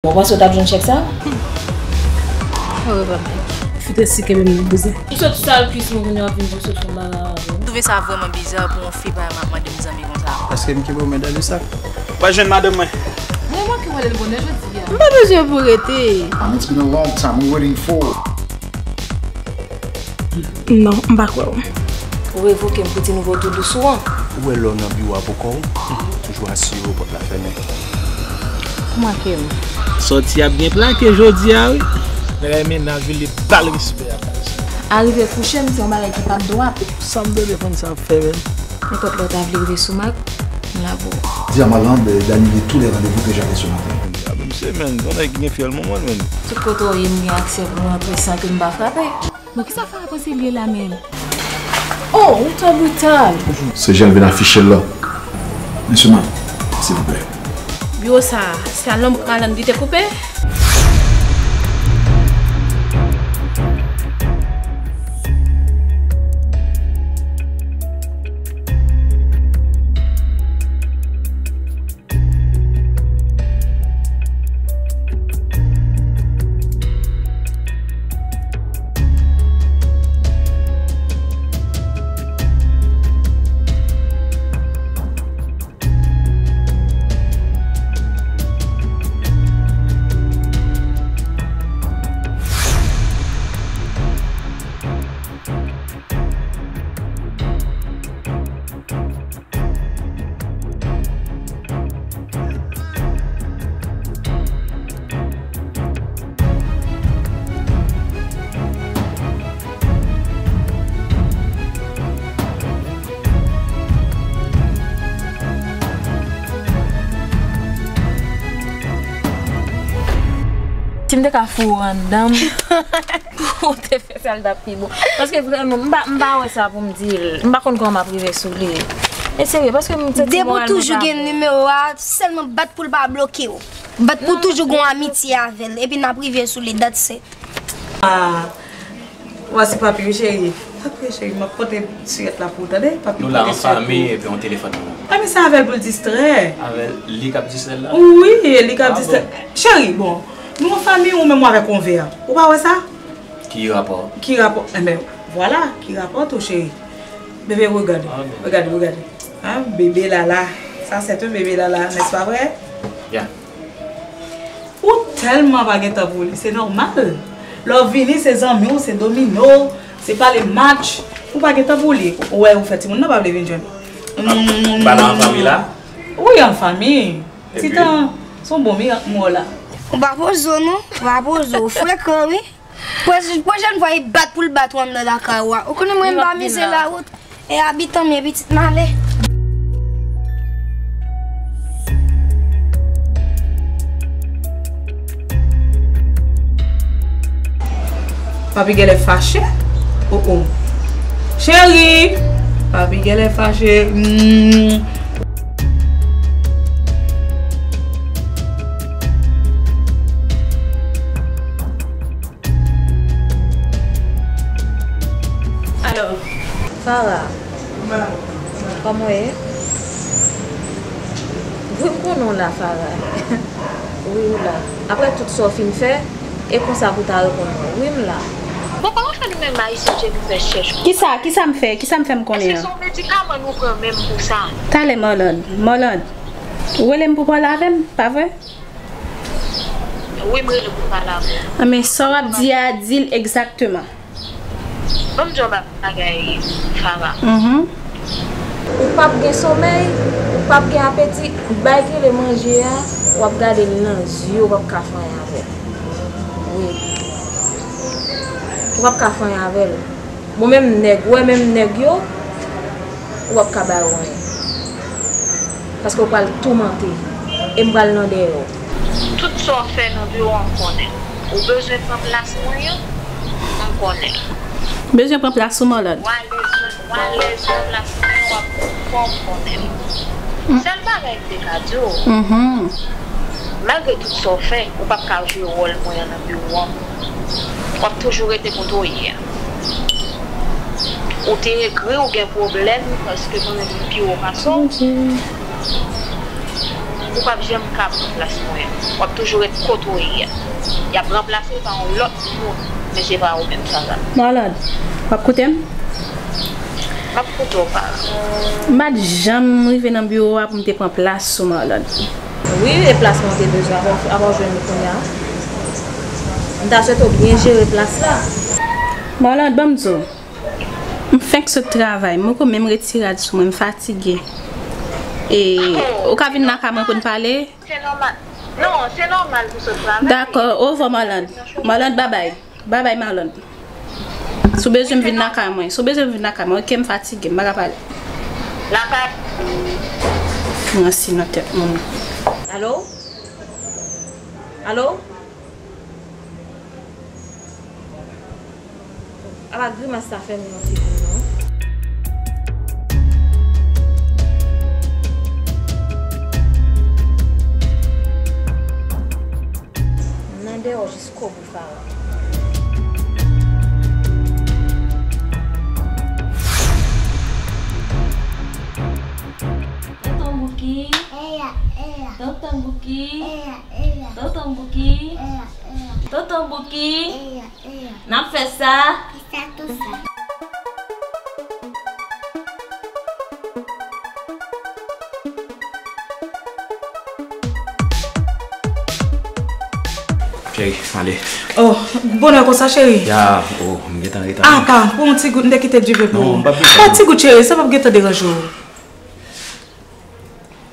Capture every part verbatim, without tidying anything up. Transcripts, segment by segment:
Ou panse w t ap jwenn chèk sa? Orevwa, Mike. Fout esi kenbe m nan bouzen. Ou sot sal kwis mwen kounye a w ap vin di w sot fè m bagay avè m. M twouve sa vrèman biza pou yon fi pa mande m zanmi konsa. Paske m kenbe w men dan le sak. Ou pa jwenn madanm mwen. Mwen manke wè l bonè jodi a. M pa bezwen pou rete. And it's been a long time we waiting for. Non, m pa kwè w. Ou revoke m pou ti nouvo tou dous ou an. Ou wè lè w nan biwo a pou kò w, toujou asire w pòt la fèmen. Ou manke m. Sòti ap byen plake jodi a, wi. Nèg la mennaj li, li ba l respè a baz. Arive kouche m, se yon bagay ki pa t dwat. Sa m tande fanm sa ap fè menm? Nenpòt lè w ta vle rive sou Mak, m la pou ou. Dis à Marlande d'annuler tous les rendez-vous que j'avais ce matin. Ah, men se menm, yon nèg ki gen fyèl manman l menm. Tout kote w ye, m gen aksè pou m rantre san ke m pa frape. Bon, kisa Farah panse l ye la menm? Oh, ou twò brital! Se jan l vin afiche l la. Mesye Mak, silvouplè. Biwo sa a, se a lonb Alan ki te koupe? Si m te ka foure w anndan m, ou te fè sa, l t ap pi bon. Paske vrèman, m pa, m pa wè sa pou m di l. M pa konn kòman m ap rive sou li. E serye, paske m santi moral mwen pa bon. Depi w toujou gen nimewo a, sèlman bat pou l pa bloke w. Bat pou w toujou gen yon amitye avè l. Epi n ap rive sou li, that's it. Ah, voici papi, wi, cheri. Papi, cheri, m ap pote siyèt la pou ou, tande? Papi, nou la pote an siyèt pou ou. An fanmi, epi yon telefòn nan men m. Ah, men se avè l pou l distrè. Avè l, li k ap distrè l la? Wi, li k ap distrè. Ah, bon. Cheri, bon, nou an fanmi, ou menm ou avèk yon vè. Ou pa wè sa? Ki rapò? Ki rapò? Enben, vwala, ki rapò tou, cheri? Bebe, regade. Ah, bon. Regade, regade. Hein, bébé Lala. Ça, c'est un bébé Lala, n'est-ce pas vrai? Ya. Ou tèlman pa gen tan pou li, se nòmal. Lè w vini, se zanmi w, se domino, se pale match. Ou pa gen tan pou li. Ou wè, ou fè timoun nan pa vle vin jwenn. Bala an fanmi la? Wi, an fanmi. Ti tan, se yon bon mirak m wè w la. Ou pa poze w non, ou pa poze w. Frekan, wi. Pwòch-, pwochèn fwa, e bat pou l bat ou anndan lakay ou a. Ou konnen mwen, m pa mize lawout. E abitan m ye, pitit m ale. Papi genlè fache. Oh, oh. Cheri! Papi genlè fache. Mm. Alò, Farah, kòman w ye? Wi, m konnen w la, Farah. Wi, w la. Apre tout sa w fin fè, e konsa pou w ta reponn mwen. Wi, m la. Bon, kòman fè nou menm Ayisyen, Jennifer, chèch konsa? Kisa, kisa m fè? Kisa m fè m konnen an? Èske se yon medikaman nou pran menm pou sa? Talè, Marlande. Marlande, ou rele m pou pale avè m, pa vre? Wi, m rele pou pale avè w. Anben, sa w ap di a, di l egzakteman. Ban m di w yon bagay, Farah. Mhm. Ou p ap gen somèy, ou p ap gen apeti, bagay ki rele manje a, w ap gade l nan zye, w p ap ka fè anyen avè l. Wi. Ou p ap ka fè anyen avè l. Bon, menm nèg, ou wè menm nèg yo, ou p ap ka ba yo anyen. Paske ou pral toumante, e m pral nan dèyè w. Tout sa w fè nan biwo a, m konnen. Ou bezwen pran plas mwen an, m konnen. Bezwen pran plas ou, Marlande? W alèz nan, w alèz nan plas mwen an, w ap, fò w konnen. Sèl bagay m te ka di w, mhm, malgre tout sa w fè, ou p ap ka jwe wòl mwen an nan biwo a. W ap toujou rete kote w ye a. Ou te egri, ou gen pwoblèm, paske mwen menm m pi wo pase w. Ok. Ou p ap janm ka pran plas mwen. W ap toujou ret kote w ye a. Y ap ranplase w pa yon lòt moun, men se pa ou menm, Sandra. Marlande, w ap koute m? M ap koute w, Para. M pa t janm rive nan biwo a pou m te pran plas sou Marlande. Wi, e plas mwen te bezwen, apa, apa w jwenn li kounye a? M ta swete w byen jere plas la. Marlande, ban m di w. M fenk sot travay, m poko menm retire rad sou mwen, m fatige. E, ou ka vin lakay mwen pou n pale? Se nòmal. Non, se nòmal pou sot travay. Dakò, ovwa, Marlande. Marlande, babay. Babay, Marlande. Si w bezwen m vin lakay mwen, si w bezwen m vin lakay mwen, oke, m fatige, m pa ka pale. Lakay. Ranse nan tèt moun. Alo? Alo? Apa grimas sa fè m yon ti kou non. M nan dèyè w jiskobou, Farah. Tonton Bouki. Eya, eya. Tonton Bouki. Eya, eya. Tonton Bouki. Eya, eya. Tonton Bouki. Eya, eya. N ap fè sa. Fè sa tou sa. Cheri, ale. Oh, bonè konsa, cheri. Ya, oh, m gentan rete. Apa, pou yon ti gout, m te kite dive pou ou. Non, m p ap gentan. Pa ti gout, cheri, sa p ap gentan deranje w.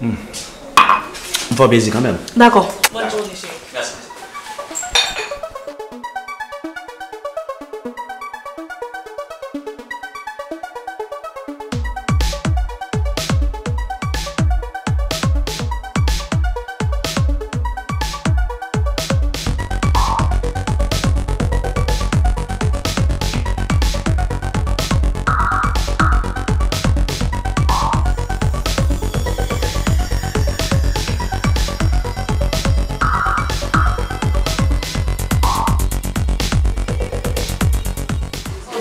Hmm. M fè w plezi kanmenm. Dakò. Bòn jounen, cheri. Mèsi.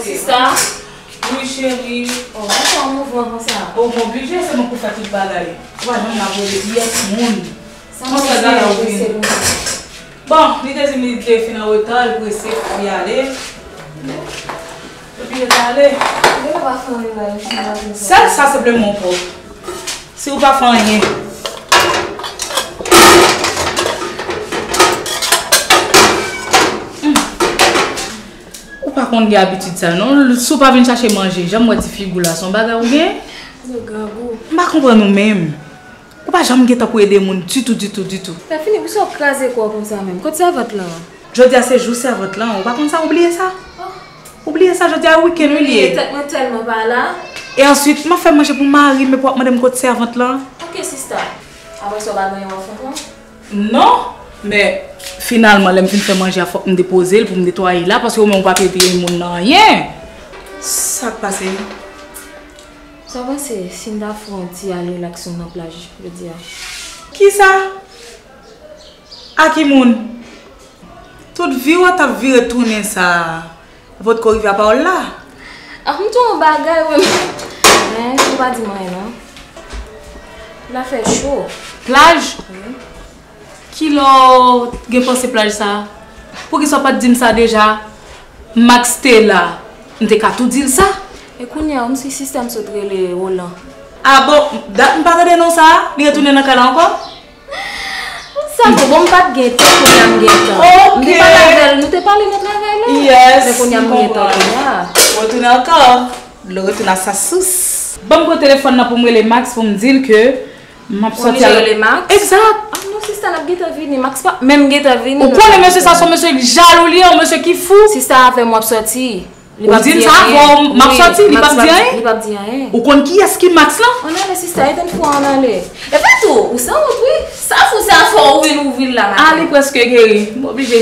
Sista. Wi, cheri. Oh, ou fè yon mouvman konsa. Oh, m oblije, se mwen pou fè tout bagay. Ou pa janm la vole pyès moun. Sa m oblije prese konsa. Bon, li te di m li te fin an reta, l prese pou y ale. Epi yo t ale. Yo pa fè anyen la, yo chita konsa. Sèl sa senpleman w pwòp. Si w pa fè anyen. Hmm. Ou pa konn gen abitid sa non. Si w pa vin chache manje, jan m wè ti figi w la, se yon bagay ou gen? Yo grangou. M pa konprann ou menm. Ou pa janm gen tan pou ede moun ditou, ditou, ditou. Fè fini, poukisa w kraze kò w konsa menm? Kot sèvant lan? Jodi a se jou sèvant lan, ou pa konn sa, ou bliye sa? Oh. Ou bliye sa, jodi a wikenn wi li ye. Tèt mwen tèlman pa la. E answit, m ap fè manje pou mari m, epi w ap mande m kot sèvant lan? Oke, sista. Apre sa, w pa gen yon anfant lan? Non, men finalman, lè m fin fè manje a, fòk m depoze l pou m netwaye la, paske ou menm ou pa peye moun nan anyen. Sa k pase? Sa w panse si n ta fè yon ti al rilaks nou nan plaj jodi a? Kisa? A ki moun? Tout vi w ap vire tounen sa, ou potko rive a pawòl la. Ah, m di w yon bagay, wi. Men, ou pa di m anyen, non. La fè cho. Plaj? Wi. Kilè w gen panse plaj sa? Poukisa w pa t di m sa deja? Max te la, m te ka tou di l sa. E kounye a, m si sistèm sot rele Roland. Ah bon, dat m pa tande non sa, li retounen nan kay la ankò? Sa tou, bon, m pa t gen tan, kounye a m gen tan. M te pale avè l, nou te pale nan travay la. Yes, men kounye a m gen tan kounye a. Retounen ankò. Dlo retounen a sa sous. Ban m pran telefòn nan pou m rele Max pou m di l ke m ap sòti a. Ou oblije rele Max? Egzat. Ah non, sista, n ap gentan vini. Max pa menm gentan vini. Ou konnen mesye sa se yon mesye jalou li ye, yon mesye ki fou. Sista, avè m w ap sòti. Ou di l sa avè w, m ap sòti, li p ap di anyen? Li p ap di anyen. Ou konn kiyès ki Max lan? Ann ale, sista, etenn fou a, ann ale. Epi tou, ou sanwont, wi. Sa fou sa fè w vin ouvri l la maten. Ah, li prèske geri. M oblije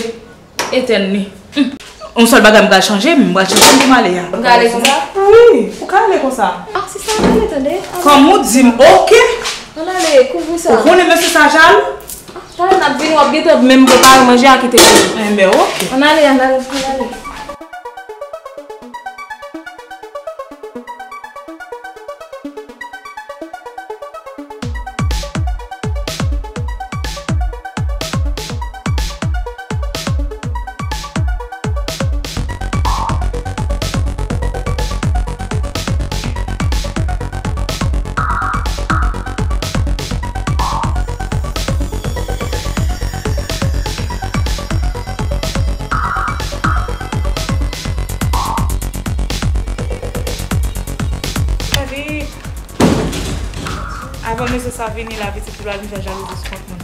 etenn li. Hmm. Yon sèl bagay m pral chanje, m pral chanje m pou m ale a. Ou ka ale konsa? Wi, ou ka ale konsa. Ah, sista, ann ale, tande. Kòm ou di m, oke. Ann ale, kouvri sa. Ou konnen mesye sa jalou? Talè n ap vini, w ap gentan menm prepare manje a kite pou nou. Enben, oke. Ann ale, ann ale, ann ale. Sa vini la, pitit li pral vin fè jalouzi sou kont mwen.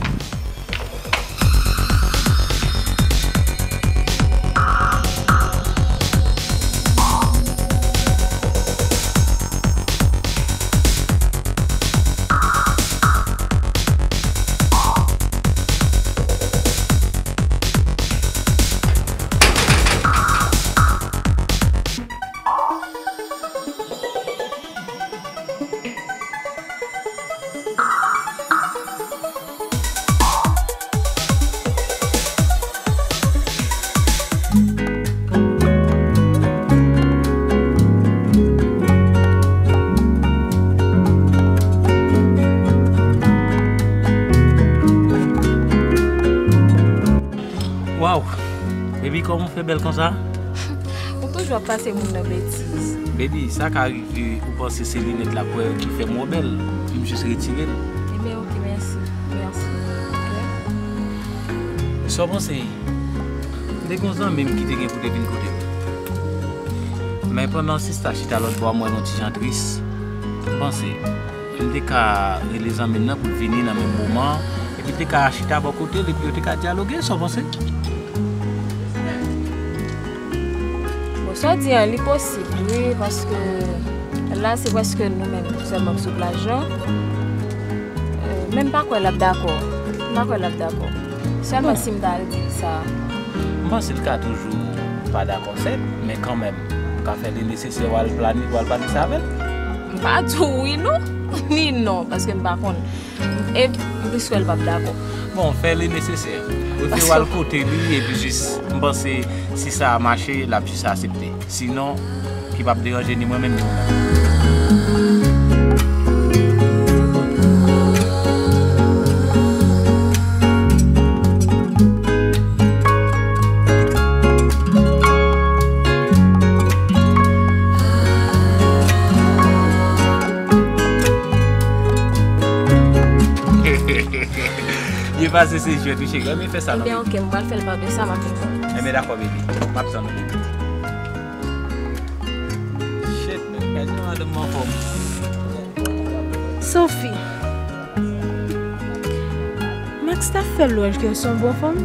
Waw! Baby, kòman w fè bèl konsa? Ou toujou ap pase moun nan betiz. Baby, sa ka rive ou panse se linèt la k wè ki fè m wè w bèl. M jis retire l. Ebyen, oke, mèsi. Mèsi. Oke. Sa w panse? M te gen yon zanmi m ki te gen pou te vin kote m. Men pandan sista chita lòt bò a, m wè l yon ti jan tris. M panse, m te ka rele zanmi m nan pou l vini nan menm moman an, epi l te ka chita bò kote l, epi yo te ka dyaloge, sa w panse? Bon, sa w di an, li posib, wi, paske la, se prèske nou menm sèlman k sou plaj lan. Euh, men m pa kwè l ap dakò. M pa kwè l ap dakò. Sèlman si m ta al di l sa. M panse l ka toujou pa dakò, sèt, men kanmenm, m ka fè li nesesè w al plani-, w al planifiye avè l. M pa di w wi non, ni non, paske m pa konn. E m plis kwè l p ap dakò. Bon, fè li nesesè. Prefere w al kote li, epi jis, m panse, si sa mache, l ap jis aksepte. Sinon, ki p ap deranje ni mwen menm, ni ou menm. Byen pase se jwèt wi cheri. Ebyen, oke, m pral fè l pa de sa, m ap vin. Ebyen, dakò, baby. M ap tann ou, baby. Shit, man. Gade yon madanm anfòm. Sophie. Max ta fè lwanj ke w se yon bon fanm.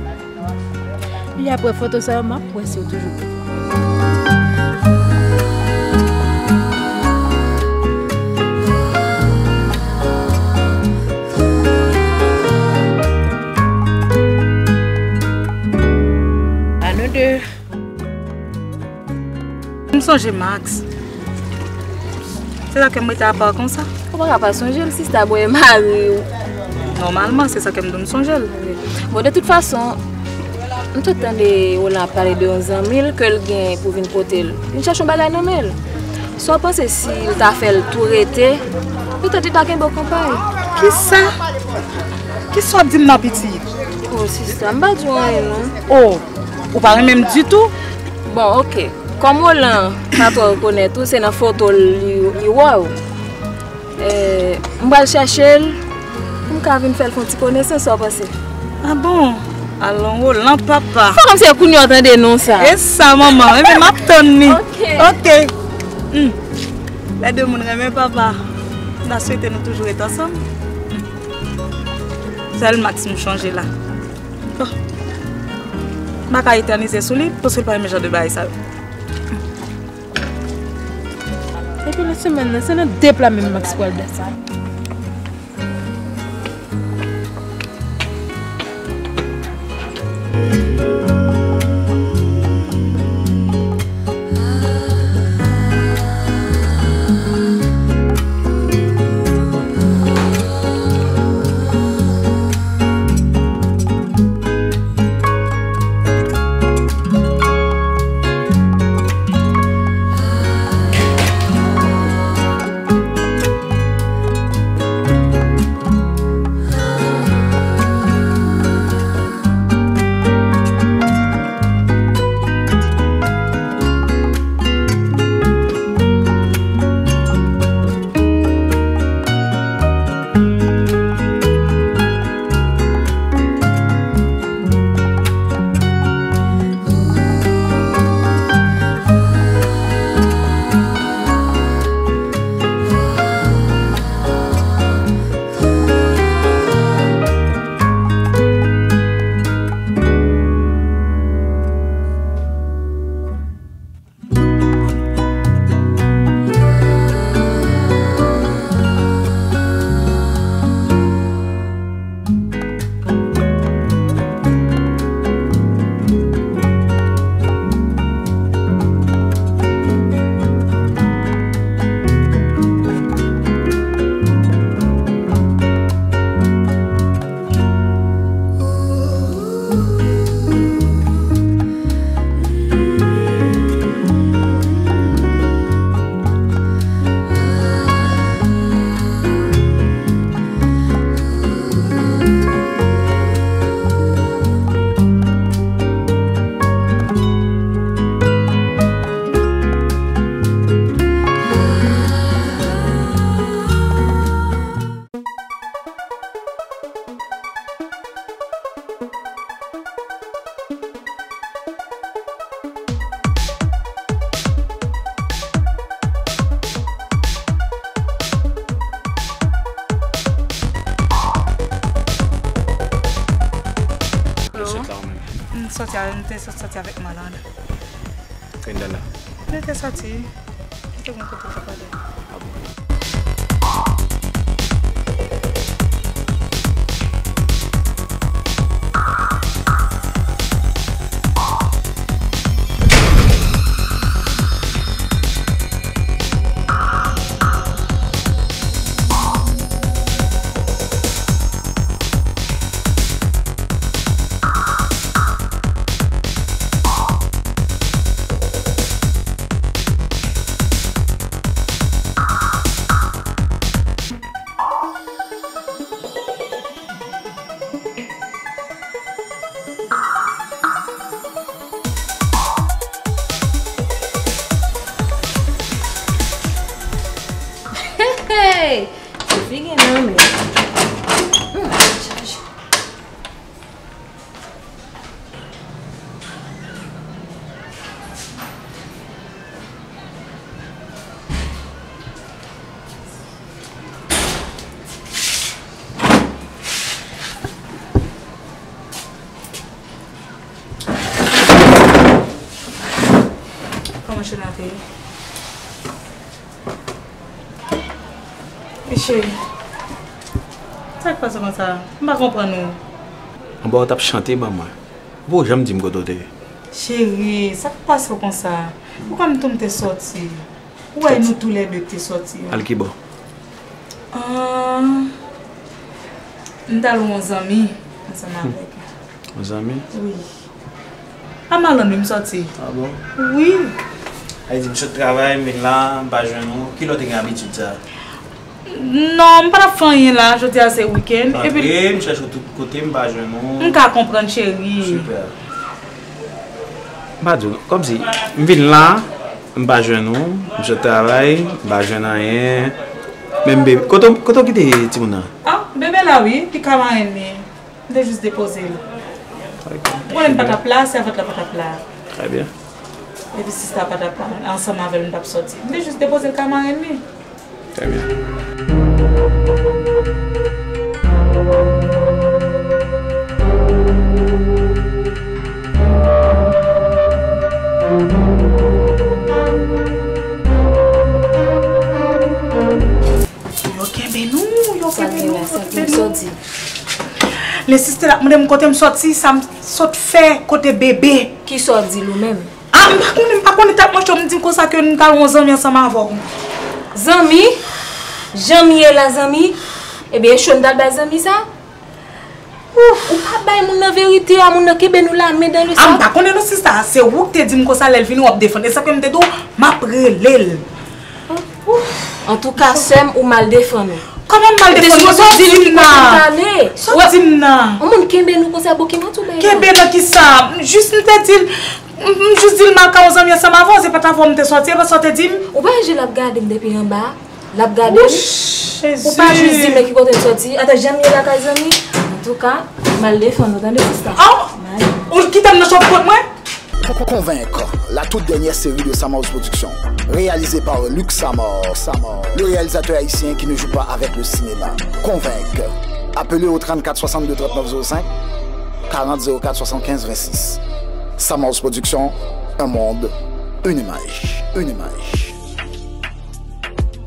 Li apre foto sa yo, m ap wè si w toujou bon. A nou de. M sonje Max. Se sa ke m rete apa konsa. Ou pa ka pa sonje l, sista, bò e mari w. Nòmalman, se sa ke m di w, m sonje l. Bon, de tout fason, m te tande Roland ap pale de yon zanmi l ke l gen pou vin kote l. Vin chache yon bagay nan men l. Sa w panse si l ta fè l tou rete? Petèt li ta kenbe w konpayi. Kisa? Kisa w ap di m nan, pitit? Oh, sista, m pa di w anyen, non. Oh, ou pa renmen m ditou? Bon, oke. Kòm Roland pa twò rekonèt ou, se nan foto l li, li wè w. Eh, m pral chèche l, pou m ka vin fè l fè yon ti konesans, sa w panse? Ah bon? Alon Roland, papa. Fò kòmsi e kounye a w tande non sa. E sa, manman. Ebyen, m ap tann li. Oke. Oke. Hmm. Lè de moun renmen papa. M ta swete nou toujou ret ansanm. Sèl Max m chonje la. Bon. M pa ka etènize sou li, paske l pa renmen jan de bagay sa yo. Epi nan semèn nan, se nan de pla menm Max pral danse. Sòti avè m, te sot sòti avèk Malanda. Kandala. Nou te sòti. Nou te gen kote pou pale. Ah bon. Hey! Tifi gen nan men. Hmm, chaje. Kòman jounen an te ye? Wi, cheri. Sa k pase konsa? M pa konprann ou. Anba w t ap chante ban mwen. Ou pa janm di m kote w te ye. Cheri, sa k pase w konsa? Poukwa m tou m te sòti? Ou wè nou toulède te sòti. Al kibò? Ah, m t al wè yon zanmi ansanm avèk. Yon zanmi? Wi. A Malann wi m sòti. Ah bon? Wi. Sa vle di m sot travay, m vin la, m pa jwenn ou. Kilè w te gen abitid sa? Non, m pa t ap fè anyen la, jodi a se wikenn. Epi antre, m chèche w tout kote, m pa jwenn ou. M ka konprann, cheri. Super. M pa di w, kòmsi, m vin la, m pa jwenn ou, m sot travay, m pa jwenn anyen. Menm bebe, kote, kote w kite timoun nan? Ah, bebe la wi, li ka marenn li. M te jis depoze l. Ok. Ou konnen m pa t ap la, sèvant la pa t ap la. Trè byen. Epi sista pa t ap la, ansanm avè l m t ap sòti. M te jis depoze l ka marenn li. Trè byen. Yo kenbe nou, yo kenbe nou, yo kenbe nou. Lè sista ap mande m kote m sòti, sa m sot fè, kote bebe. Kisa w di l ou menm? Ah, m pa konnen, m pa konnen, t ap manje, m di konsa ke m t al wè yon zanmi ansanm avè w. Zanmi? Jan m ye la, zanmi? Ebyen, e cho m t al bay zanmi sa? Ou, ou pa bay moun nan verite a, moun nan kenbe nou la men dan le sak. Ah, m pa konnen non sista, se ou ki te di m konsa lè l vini w ap defann. E sa k fè m te di w, m ap rele l. Antouka, sè m, ou mal defann ou. Kòman m mal defann mwen? Sa w di m nan? Sa w di m nan? Yon moun kenbe nou konsa, bon, ki mwen tou bay la? Kenbe nan kisa? Jis m te di l, m, m jis di l m al ka yon zanmi ansanm avè w, se pa t avè w m te sòti, e pa sa w te di m? Ou pa wè jan l ap gade m depi anba? L ap gade m. Ou pa jis di m ki kote m sòti. Ata, jan m ye lakay zanmi. Antouka, mal defann ou, tande, sista. Oh! Ou kite m nan chòf kot mwen? Convaincre, la toute dernière série de Samao's Production, réalisée par Luc Samar, Samar, le réalisateur haïtien qui ne joue pas avec le cinéma. Convaincre. Appelez au trente-quatre soixante-deux trente-neuf zéro cinq, quarante zéro quatre soixante-quinze vingt-six. Samao's Production, un monde, une image, une image.